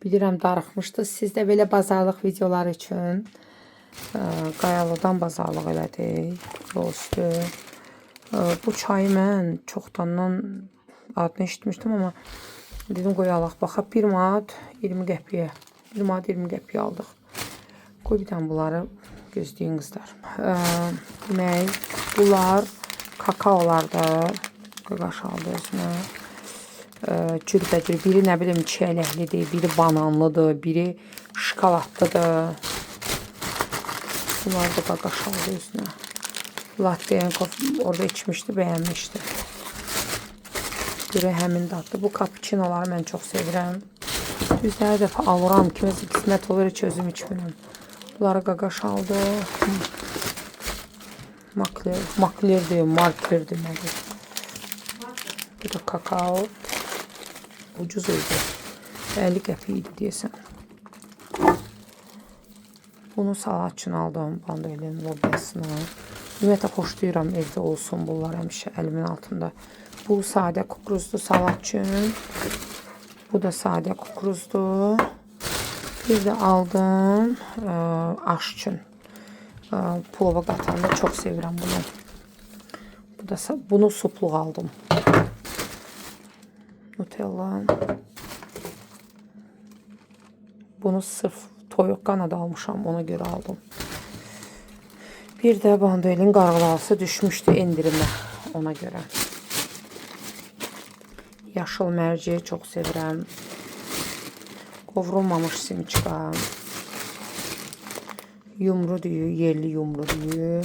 Bilirəm darıxmışdınız. Siz də belə bazarlıq videoları üçün Qayalıdan bazarlıq elədik. Yol üstü. Bu çayı mən çoxdandan adını eşitmişdim, amma dedim qoy alaq baxa. 1 manat 20 qəpiyə. 1 manat 20 qəpiyə aldıq. Qoy bir dənə bunları gözləyin qızlar. Demək, bunlar kakaolardır. Qaqaş aldı özünə. Cürbəcür. Biri nə bilim çiyələklidir, biri bananlıdır, biri şokoladlıdır. Bunları da qaqaş aldı özünə. Latte orada içmişdi, bəyənmişdi. Görək həmin dadlı. Bu cappuccinoları mən çox sevirəm. Düz hər dəfə alıram, kiməsə qismət olur, heç özüm içmirəm. Bunları qaqaş aldı. Makler, maklerdir, markerdir, nədir? Bu da kakao. Ucuz idi. 50 qəpik idi deyəsən. Bunu salat üçün aldım, Bandolin lobyasını. Ümumiyyətlə xoşlayıram evdə olsun bunlar həmişə əlimin altında. Bu sadə kukuruzlu salat üçün. Bu da sadə kukuruzlu. Bir də aldım aş üçün. Pulova qatanda çox sevirəm bunu. Bu da bunu supluq aldım. Nutella. Bunu sırf toyuq qanadı almışam, ona görə aldım. Bir də Bandolin qarğıdalısı düşmüşdü endirimə, ona görə. Yaşıl mərci çox sevirəm. Qovrulmamış simçka. Yumru düyü, yerli yumru düyü.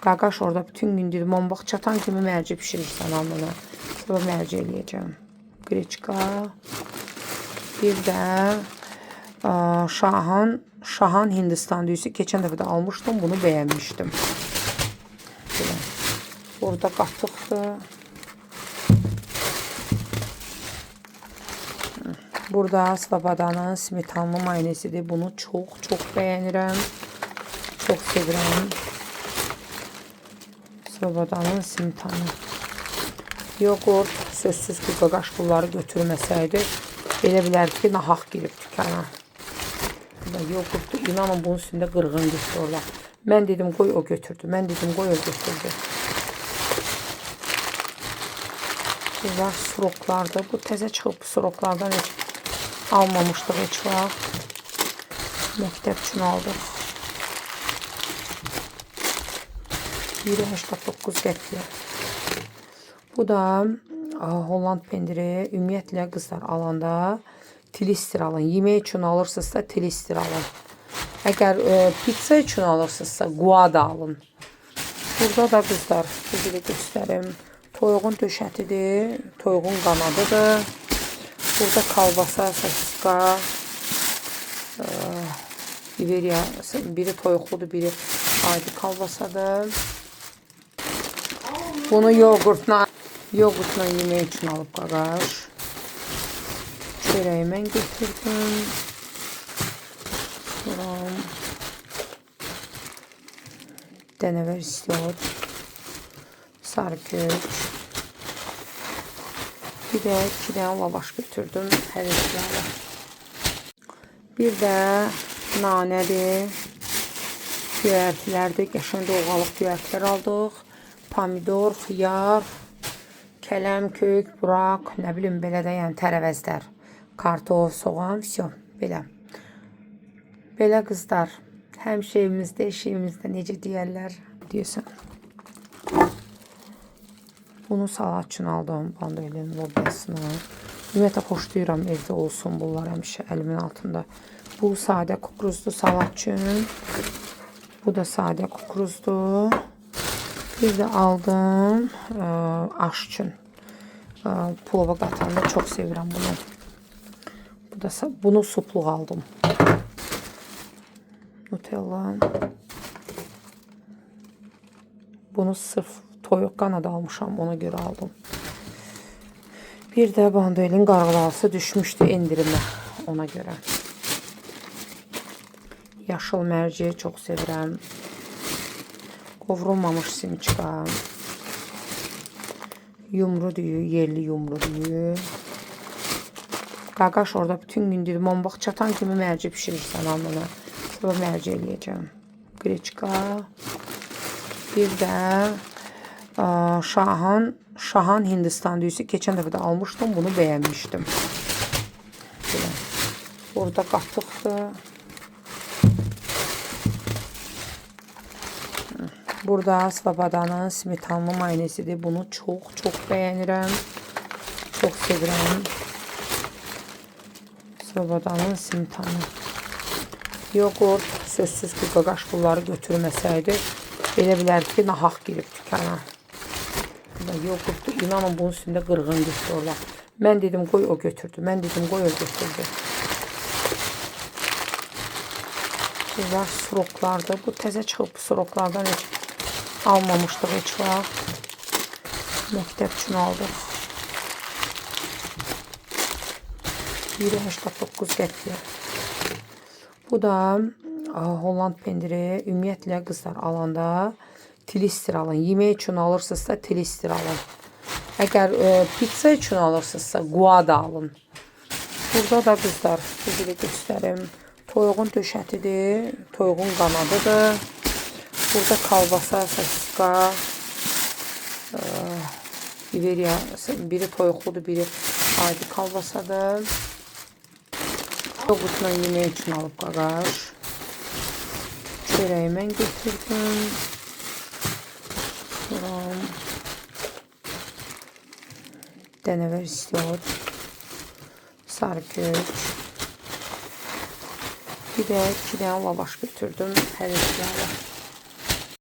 Qaqaş orada bütün gün dedim, "Amma bax çatan kimi mərci pişirirsən al mənə." Sonra mərci eləyəcəm. Qreçka. Bir də Şahan Hindistan düyüsü. Keçən dəfə də almışdım, bunu bəyənmişdim. Belə. Burada qatıqdır. Burada Svobodanın smetanlı mayonezidir. Bunu çox-çox bəyənirəm. Çox sevirəm. Svobodanın smetanı. Yoğurt, sözsüz ki, qaqaş bunları götürməsəydi, elə bilərdi ki, nahaq girib dükana. Bu da yoğurtdur. İnanın bunun üstündə qırğın getdi orada. Mən dedim qoy o götürdü. Mən dedim qoy o götürdü. Bunlar sroklardır. Bu təzə çıxıb bu sroklardan heç almamışdıq heç vaxt. Məktəb üçün aldıq. Biri 89 qəpiyə. Bu da Holland pendiri. Ümumiyyətlə qızlar alanda tilister alın. Yemək üçün alırsınızsa tilister alın. Əgər pizza üçün alırsınızsa guada alın. Burada da qızlar, bir də göstərim. Toyuğun döşətidir, toyuğun qanadıdır. Burada kalbasa, sosiska, biveriya, biri toyuqludur, biri adi kalbasadır. Bunu yoğurtla yemək üçün alıb qaqaş. Çörəyi mən götürdüm. Sonra dənəvər istiot, sarı kök. Bir də 2 dənə lavaş götürdüm həvəslərə. Bir də nanədir, göyərtilərdir. Qəşəng doğalıq göyərtilər aldıq. Pomidor, xiyar, kələm, kök, buraq, nə bilim belə də yəni tərəvəzlər. Kartof, soğan, vəsyo, belə. Belə qızlar, həmişə evimizdə, eşiyimizdə necə deyərlər, deyəsən. Bunu salat üçün aldım, Bandolin lobyasını. Ümumiyyətlə xoşlayıram evdə olsun bunlar həmişə əlimin altında. Bu sadə kukuruzlu salat üçün. Bu da sadə kukuruzlu. Bir də aldım aş üçün. Pulova qatanda çox sevirəm bunu. Bu da bunu supluq aldım. Nutella. Bunu sırf toyuq qanadı almışam, ona görə aldım. Bir də Bandolin qarğıdalısı düşmüşdü endirimə, ona görə. Yaşıl mərci çox sevirəm. Qovrulmamış simçka. Yumru düyü, yerli yumru düyü. Qaqaş orada bütün gün dedim, "Amma bax çatan kimi mərci bişirirsən al mənə." Sabah mərci eləyəcəm. Qreçka. Bir də Şahan Hindistan düyüsü. Keçən dəfə də almışdım, bunu bəyənmişdim. Belə. Burada qatıqdır. Burada Svobodanın smetanlı mayonezidir. Bunu çox-çox bəyənirəm. Çox sevirəm. Svobodanın smetanı. Yoğurt, sözsüz ki, qaqaş bunları götürməsəydi, elə bilər ki, nahaq girib dükana. Yoğurtdu, inanın bunun üstündə qırğın getdi orada. Mən dedim, qoy o götürdü. Mən dedim, qoy o götürdü. Bunlar siroklardır. Bu təzə çıxıb bu siroklardan heç almamışdıq heç vaxt. Məktəb üçün aldıq. Biri 89 qəpiyə. Bu da Holland pendiri. Ümumiyyətlə qızlar alanda tilister alın. Yemək üçün alırsınızsa tilister alın. Əgər pizza üçün alırsınızsa guada alın. Burada da qızlar, bir də göstərim. Toyuğun döşətidir, toyuğun qanadıdır. Burada kalbasa, sosiska, İberiya, biri toyuqludur, biri adi kalbasadır. Yoğurtla yemək üçün alıb qaqaş. Çörəyi mən götürdüm. Sonra dənəvər istiot, sarı kök. Bir də 2 dənə lavaş götürdüm. Hər ikisi.